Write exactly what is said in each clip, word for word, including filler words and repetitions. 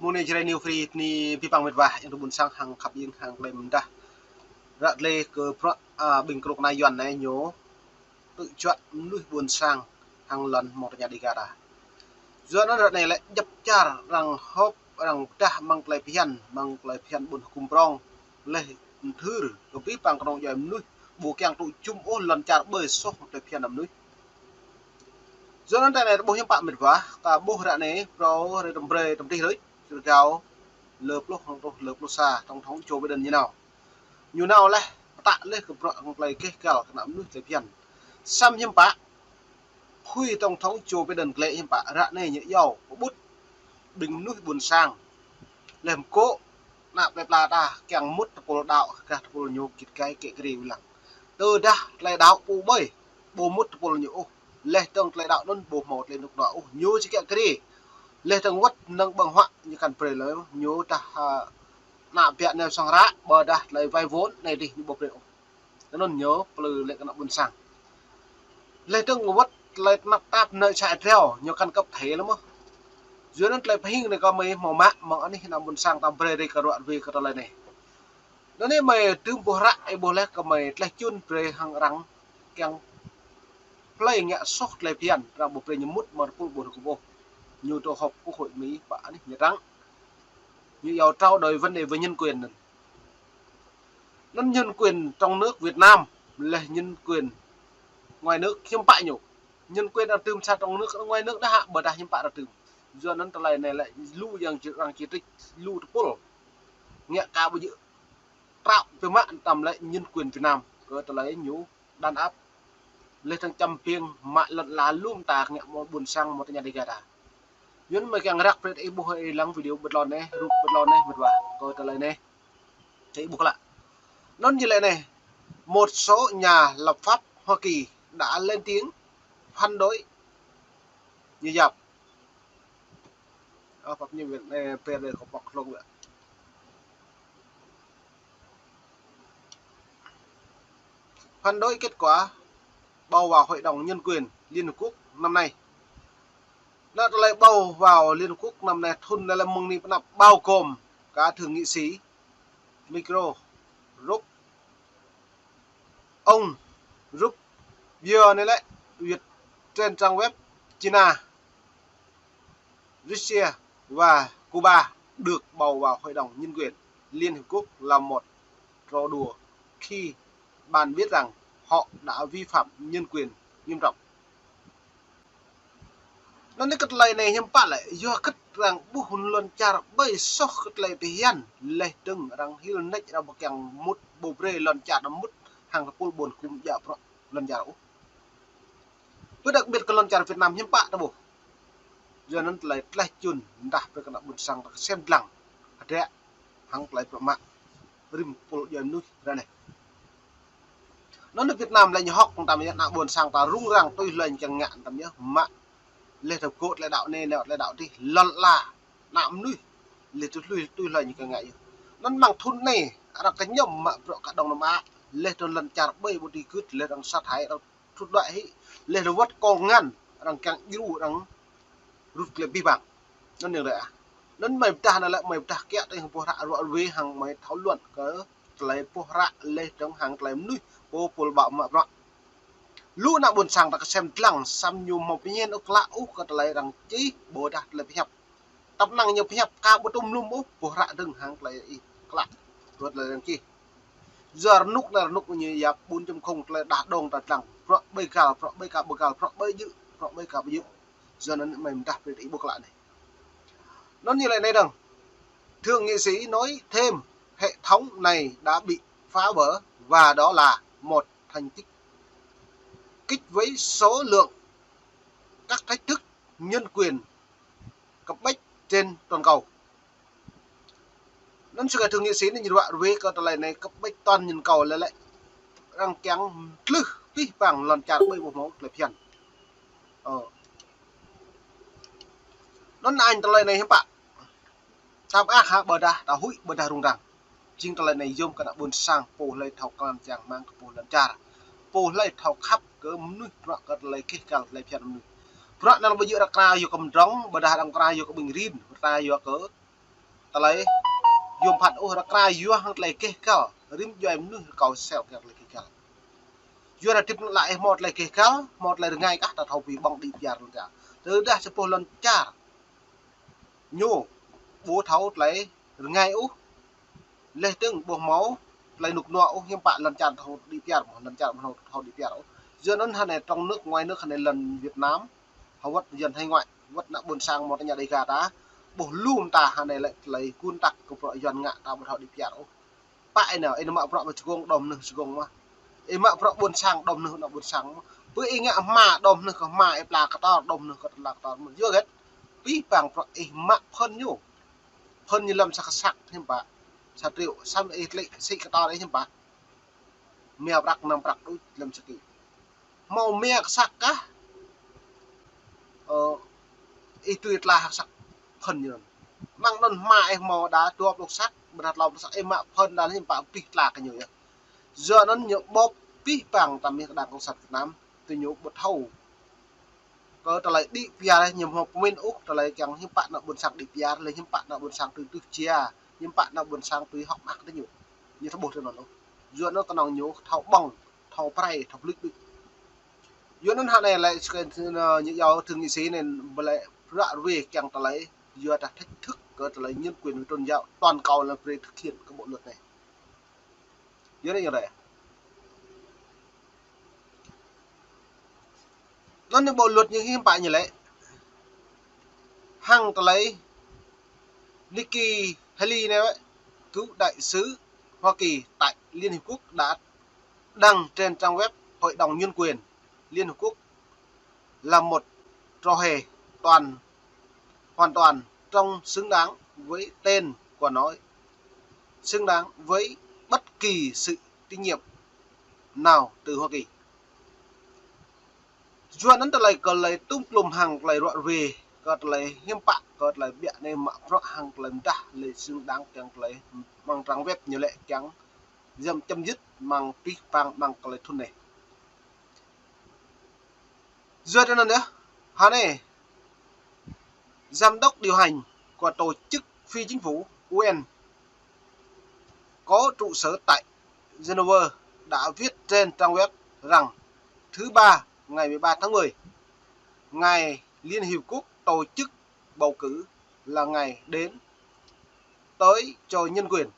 Mơ̆ng anai Jrai New Free anai pơpŭ mĕt wa, yang tơ ƀôn sang hăng khăp yang hăng klem mơdah. Ră lĕ kơ prăk, a, ƀing kơnuk kơna Yuan anai ñu tŭ juă mơnuih ƀôn sang hăng lŏn mơ̆ng tơña Dega ta. Yua anŭn ră anai lĕ djăp čar arăng họp arăng pơdah mơ̆ng tơlơi phiăn, mơ̆ng tơlơi phiăn ƀôn hơkŭm prong. Lĕ mơthưr kơ pơpŭ pang kơnong djuai mơnuih, ƀu kiăng tŭ jum ôh lŏn čar ƀơi soh tơlơi phiăn mơnuih. Yua anŭn tơlơi anai ƀuh hiư̆m pă mĕt wa, ta ƀuh ră anai, phrâo rai tơm brơi tơm tih đôč, sơrơgao lơ pluh hăng truh lơ pluh sa, tổng thống Joe Biden ñu nao. Ñu nao lĕ, pơtă lĕ kơ prăk hăng tơlơi keh kal kơ ană mơnuih tơlơi phiăn. Samơ̆ hiư̆m pă, phui tổng thống Joe Biden glaĭ hiư̆m pă, ră anai ñu iâu pơƀut ƀing mơnuih ƀôn sang. Lĕ mơkŏ, ană plơi pla ta kiăng mŭt tơpul đaŏ, kah tơpul ñu git gai kiă kriê wơ̆t lăng. Tơdah tơlơi đaŏ pô ƀơi, ƀu mŭt tơpul ñu ôh. Lĕ tơ̆ng tơlơi đaŏ anŭn ƀu hmâo tơlơi rơnŭk rơnua ôh, ñu či kiă kriê. Lĕ tơ̆ng wơ̆t năng ƀơ̆ng huă ñu kăn brơi lơi, ñu dah, a, ană biă neo sang ră, ƀôdah tơlơi wai vốn anai dih ñu ƀu brơi ôh. Anŭn ñu plư lĕ kơ ană ƀôn sang. Lĕ tơ̆ng wơ̆t tơlơi tơnap tap nao čă treo, ñu kăn kăp thê lơi mơ̆. Yua anŭn tơlơi pơhing anai kơ mơi hmâo mă, mơ̆ng anih ană ƀôn sang ta brơi rai kơ ruă rui kơ tơlơi anai. Anŭn anai mơi tơm ƀuh ră, ih ƀuh lĕ kơ mơi tlaih čun brơi hăng arăng kiăng plơi ngă soh tơlơi phiăn, arăng ƀu brơi ñu mŭt mơ̆ng tơpul ƀôn hơkŭm ôh. Ñu tơ họp quốc hội Mi pă anih ñu trăng. Ñu iâu trao đổi vấn đề về nhân quyền anŭn. Anŭn nhân quyền trong nước Việt Nam, lĕ nhân quyền ngoài nước hiư̆m pă ñu. Nhân quyền arăng tơm sa trong nước, ngoài nước đah hă, ƀôdah hiư̆m pă arăng tơm. Yua anŭn tơlơi anai lĕ lu yang či, arăng či trích lu tơpul. Ngă ka ƀu djơ̆ trao pơmă tơm lĕ nhân quyền Việt Nam kơ tơlơi ñu đàn áp. Lĕ tơ̆ng čăm piêng mă lŏn ala lŏm ta ngă mơ̆ng ƀôn sang mơ̆ng tơña Dega ta. Yua anŭn mơi kiăng răk brơi ih ƀuh ih lăng video ƀơi tơlơi anai, rup ƀơi tơlơi anai, mĕt wa, kơ tơlơi anai. Ih ƀuh klă. Anŭn ñu lĕ anai, một số nhà lập pháp Hoa Kỳ đã lên tiếng phản đối. Ñu yap. Ơ, pap ñu Việt, ơ, pê đê kơ pŏk hlông lĕ. Phản đối kết quả bầu vào Hội đồng Nhân quyền Liên Hợp Quốc năm nay. Anŭn tơlơi bầu vào Liên Hợp Quốc năm nay, thŭn anai lĕ mơ̆ng anai pơ anăp bao gồm cả thượng nghị sĩ Micro Rub, ông Rub, yua anai lĕ Việt, trên trang web China, Russia và Cuba được bầu vào Hội đồng Nhân quyền Liên Hiệp Quốc là một trò đùa khi bạn biết rằng họ đã vi phạm nhân quyền nghiêm trọng. Anŭn anai kơ tơlơi anai hiư̆m pă lĕ, yua kơ arăng ƀuh lŏn čar ƀơi soh kơ tơlơi phiăn, lĕ tơ̆ng arăng hil nač arăng ƀu kiăng mŭt ƀu brơi lŏn čar arăng mŭt hăng tơpul ƀôn hơkŭm djă prăk lŏn čar ôh. Ƀơi đặc biệt kơ lŏn čar Việt Nam hiư̆m pă ta ƀuh. Yua anŭn tơlơi tlaih čun mơdah brơi kơ ană ƀôn sang ta kơsem dlăng hơdră hăng tơlơi prăk mă rĭm tơpul djuai mơnuih ră anai. Anŭn Việt Nam lĕ ñu hŏk tăm yơh, ană ƀôn sang ta rŭng răng tui hloi ñu kiăng ngă tăm yơh, mă lĕ tơ̆ng gŏ tơlơi đaŏ anai, lĕ tơlơi đaŏ adih, lŏn ala ană mơnuih lĕ tui hloi, tui hloi ñu kiăng ngă yơh. Anŭn mơ̆ng thŭn anai arăng kơñăm mă prăk kơ Đông Nam Á, lĕ tơ̆ng lŏn čar ƀơi ƀu dưi gưt, lĕ arăng sa thải, arăng trŭt đuaĭ hĭ, lĕ tơ̆ng wơ̆t kông ngăn arăng kiăng djru arăng rŭt klĕ pơpŭ pang. Anŭn yang lĕ ah. Anŭn mơi pơdah anai lĕ mơi pơdah kiă tơ hăng ƀuh ră ruă rui hăng mơi thâo luăn kơ tơlơi ƀuh ră lĕ tơ̆ng hăng tơlơi mơnuih pô pul ƀă mă prăk. Lu ană ƀôn sang ta kơsem dlăng samơ̆ ñu hmâo pơñen ôh klă ôh kơ tơlơi arăng čih ƀôdah tơlơi pơhiăp. Tăp năng ñu pơhiăp ka ƀu tŭm lŭm ôh, ƀuh ră dơ̆ng hăng tơlơi ih klă. Kơ tơlơi arăng čih. Yua rơnŭk anai rơnŭk ñu yap bốn chấm không, tơlơi đah đong ta dlăng. Prăk ƀơi găl, prăk ƀơi ka ƀu găl, prăk ƀơi djơ̆, prăk ƀơi ka ƀu djơ̆. Yua anŭn mơi pơdah brơi ih ƀuh klă anai. Anŭn ñu lĕ anai dơ̆ng. Thượng nghị sĩ nói thêm, hệ thống này đã bị phá vỡ và đó là một thành tích kích với số lượng các thách thức nhân quyền cấp bách trên toàn cầu. Anŭn sư thượng nghị sĩ anai ñu ruă rui kơ tơlơi anai cấp bách toàn nhân cầu lĕ lĕ arăng kiăng tlưh pĭ pang lŏn čar ƀơi ƀu hmâo tơlơi phiăn. Ơ. Anŭn anh tơlơi anai hiư̆m pă. Tăm ah hă ƀôdah ta huĭ ƀôdah rŭng răng. Jing tơlơi anai yôm kơ ană ƀôn sang pô hlơi thâo kơnang čang rơmang kơ pô lŏn čar. Pô hlơi thâo khăp kơ mơnuih prăk kơ tơlơi keh kal tơlơi phiăn mơnuih. Prăk anŭn ƀu djơ̆ arăng kra yua kơ mơdrŏng, ƀôdah arăng kra yua kơ ƀing rin, ƀôdah yua kơ tơlơi yôm phat ôh, ră kra yua hăng tơlơi keh kăl, rĭm djuai mơnuih rơkâo sel kiăng tơlơi keh kăl. Yua ră tip nă lă ih hmâo tơlơi keh kăl, hmâo tơlơi rơngai kah ta thâo ƀu ƀơ̆ng đĭ piar lŏn čar. Tơdah sa boh lŏn čar ñu ƀu thâo tơlơi rơngai ôh, laih dơ̆ng ƀu hmâo tơlơi rơnŭk rơnua ôh, hiư̆m pă lŏn čar thâo đĭ piar, lŏn čar ƀu thâo đĭ piar ôh. Yua anŭn hơnai trong nước ngoài nước hơnai lŏn Việt Nam, hơwơ̆t dân hải ngoại, wơ̆t nă ƀôn sang mơ̆ tơña Đêga ta, ƀuh lŏm ta hơnai lĕ tơlơi gun tăk kơ bruă Yuan ngă ta ƀu thâo đĭ piar ôh. Pă ih nao, ih nao mă bruă ƀơi Sơgông, đom mơnuih Sơgông mơ̆n. Ih mă bruă ƀôn sang, đom mơnuih ană ƀôn sang mơ̆n. Pơ ih ngă hma, đom mơnuih kơ hma, ih pla kơtor, đom mơnuih kơ pla kơtor mơ̆n. Yua hơget? Pih pang bruă ih mă phơn ñu. Phơn ñu lăm sa kơsăk hiư̆m pă, sa triệu, samơ̆ ih tơlĭ sĭ kơtor ih hiư̆m pă. Mia prăk, năm prăk đôč lăm sa kơsăk. Hmâo mia kơsăk kah, ơ, ih tui tla ha kơsăk phơn ñu anŭn. Mơ̆ng anŭn hma ih hmâo đa dua pluh kơsăk, ƀôdah tlâo pluh kơsăk, ih mă phơn đa hiư̆m pă pih tla kơ ñu yơh. Yua anŭn ñu ƀuh pih pang tơmih kơ đảng cộng sản Việt Nam, tui ñu ƀu thâo kơ tơlơi đĭ piar ñu hmâo pơmĭn ôh, tơlơi kiăng hiư̆m pă nă ƀôn sang đĭ piar, lĕ hiư̆m pă nă ƀôn sang tui tưh jia, hiư̆m pă nă ƀôn sang tui hŏk mơak tui ñu. Ñu thâo ƀuh tui anŭn ôh. Yua anŭn kơnơ̆ng ñu thâo ƀơ̆ng, thâo prai, thâo pơlưč đôč. Yua anŭn hơnai lĕ, ơ, ñu yua thượng nghị sĩ anai ƀu lĕ ră ruai kiăng tơlơi, yua dah thách thức kơ tơlơi nhân quyền tôn giáo toàn cầu lĕ brơi thực hiện kơ bộ luật anai. Yua anŭn ñu ră. Anŭn anai bộ luật ñu hiư̆m pă ñu lĕ. Hăng tơlơi Nikki Haley anai, cựu đại sứ Hoa Kỳ tại Liên Hiệp Quốc đã đăng trên trang web Hội đồng Nhân quyền Liên Hợp Quốc là một trò hề toàn, hoàn toàn không xứng đáng với tên của nó, xứng đáng với bất kỳ sự tín nhiệm nào từ Hoa Kỳ. Yua anŭn tơlơi kơ tơlơi tum klum hăng tơlơi ră ruai, kơ tơlơi hiư̆m pă, kơ tơlơi ƀiă anai mă bruă hăng tơlơi mơdah lĕ xứng đáng kiăng tơlơi mơ̆ng trang web ñu lĕ kiăng dăm chấm dứt mơ̆ng pih pang mơ̆ng tơlơi thun anai. Yua anŭn yơh, hơnai, giám đốc điều hành của tổ chức phi chính phủ U N có trụ sở tại Geneva đã viết trên trang web rằng thứ ba ngày mười ba tháng mười, ngày Liên Hiệp Quốc tổ chức bầu cử là ngày đến tới cho nhân quyền.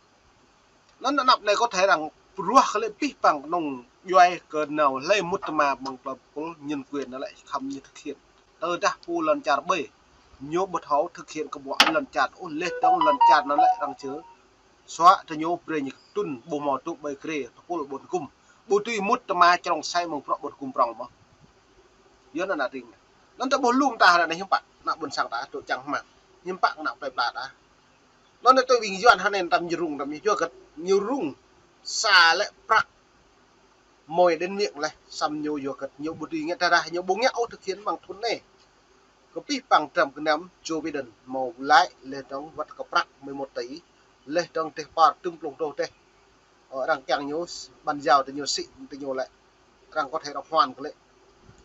Anŭn anăp anai có thể rằng ruah kơ lĕ pih pang kơnơ̆ng djuai kơ nao lĕ mŭt tơma mơ̆ng tơlơi pơpŭl nhân quyền anŭn lĕ khăm ñu thực hiện. Tơdah pô lŏn čar ƀơi ñu ƀu thâo thực hiện kơ ƀuh lŏn čar ôh, laih dơ̆ng lŏn čar anŭn lĕ arăng čơ sua tơ ñu brơi ñu tŭn ƀu hmâo tŭ ƀơi krê tơpul ƀôn hơkŭm. Ƀu tui mŭt tơma črông sai mơ̆ng bruă ƀôn hơkŭm prŏng mơ̆n. Yua anŭn ană tring. Anŭn ta ƀuh lŏm ta hơnai hiư̆m pă, nă ƀôn sang ta, tŭ čang hmang. Hiư̆m pă nă plơi pla ta. Anŭn tui ƀing Yuan hơnai tam ñu rŭng, tam ñu yua hơget, ñu rŭng sa lĕ prăk môi đến miệng lĕ, samơ̆ ñu yua hơget, ñu ƀu dưi ngă tơdah, ñu ƀu ngă ôh thực hiện mơ̆ng thun anai. Kơ pih pang trăm gơnam Joe Biden hmâo laĭ laih dơ̆ng wơ̆t kơ prăk mười một tỷ, laih dơ̆ng dêh păr tơm pluh rơtuh dêh. Ơ, arăng kiăng ñu bàn giao tơ ñu sĭ, tơ ñu lĕ. Arăng có thể đòi hoàn kơ lĕ.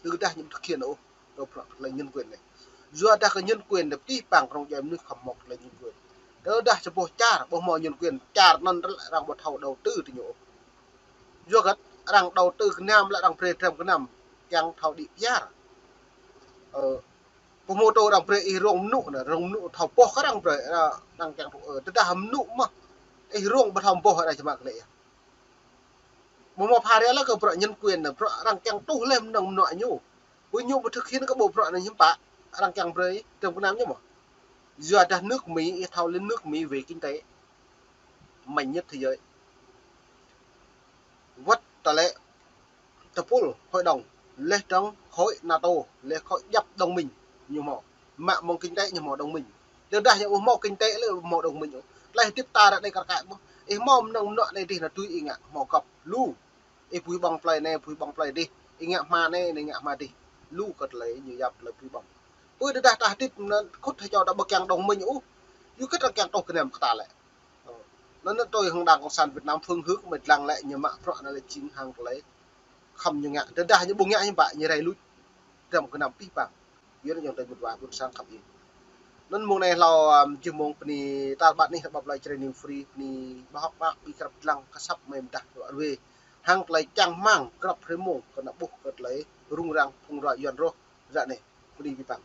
Tơdah ñu thực hiện ôh, kơ bruă tơlơi nhân quyền anai. Yua dah kơ nhân quyền anai pih pang kơnơ̆ng djuai mơnuih khăm hmâo tơlơi nhân quyền. Tơdah sa boh čar, ƀu hmâo nhân quyền, čar anŭn arăng ƀu thâo đầu tư tơ ñu ôh. Yua hơget, arăng đầu tư gơnam lĕ arăng brơi trăm gơnam, kiăng thâo đĭ piar. Ơ, pơhmutu arăng brơi ih rông mơnŭ anai, rông mơnŭ thâo boh kơ arăng brơi, ơ, arăng kiăng thâo, ơ, tơdah mơnŭ mơ̆n, ih rông ƀu thâo boh arăng čơmă kơ lĕ yơh. Ƀu hmâo pha rai lĕ kơ bruă nhân quyền anai, bruă arăng kiăng tuh laih mơnơ̆ng mơnŭ ñu. Ƀu ñu ƀu thực hiện kơ ƀu bruă anai hiư̆m pă, arăng kiăng brơi trăm gơnam ñu mơ̆n. Yua dah nước Mỹ, ih thâo lĕ nước Mỹ về kinh tế. Mạnh nhất thế giới. Wơ̆t tơlơi tơpul hội đồng, laih dơ̆ng khối NATO, laih khối djăp đồng minh ñu hmâo. Mă mơ̆ng kinh tế ñu hmâo đồng minh. Tơdah ñu ƀu hmâo kinh tế lĕ ƀu hmâo đồng minh. Tơlơi hơdip ta ră anai kar kaĭ mơ̆n. Ih hmâo mơnơ̆ng mơnŭ anai dih nă tui ih ngă hmâo găp lu. Ih pui ƀơ̆ng plơi anai, pui ƀơ̆ng plơi dih. Ih ngă hma anai, ih ngă hma dih. Lu kơ tơlơi ñu yap tơlơi pui ƀơ̆ng. Pui tơdah ta hơdip nă khut hơčâo ta ƀu kiăng đồng minh ôh. Yua kơ ta kiăng tuh gơnam kơ ta lĕ. Ơ, anŭn anai tui hăng đảng cộng sản Việt Nam phương hướng mơ̆ lăng lĕ ñu mă bruă anai lĕ jing hăng tơlơi khăm ñu ngă. Tơdah ñu ƀu ngă hiư̆m pă ñu rai luč. Trăm gơnam pih pang. Yua anŭn yơh tơlơi mŭt wa ƀôn sang khăp ih. Anŭn mông anai hlâo, ăm, jih mông bơni tal ƀă anih ƀă tơlơi Jrai News Free, bơni ƀahŏk mơak ƀing krăp lăng kơsăp mơ̆ng dah ruai. Hăng tơlơi čang rơmang grăp hrơi mông kơ ană ƀuh kơ tơlơi rŭng răng phung ră Yuan rŏh ră anai. Bơni ƀing păng.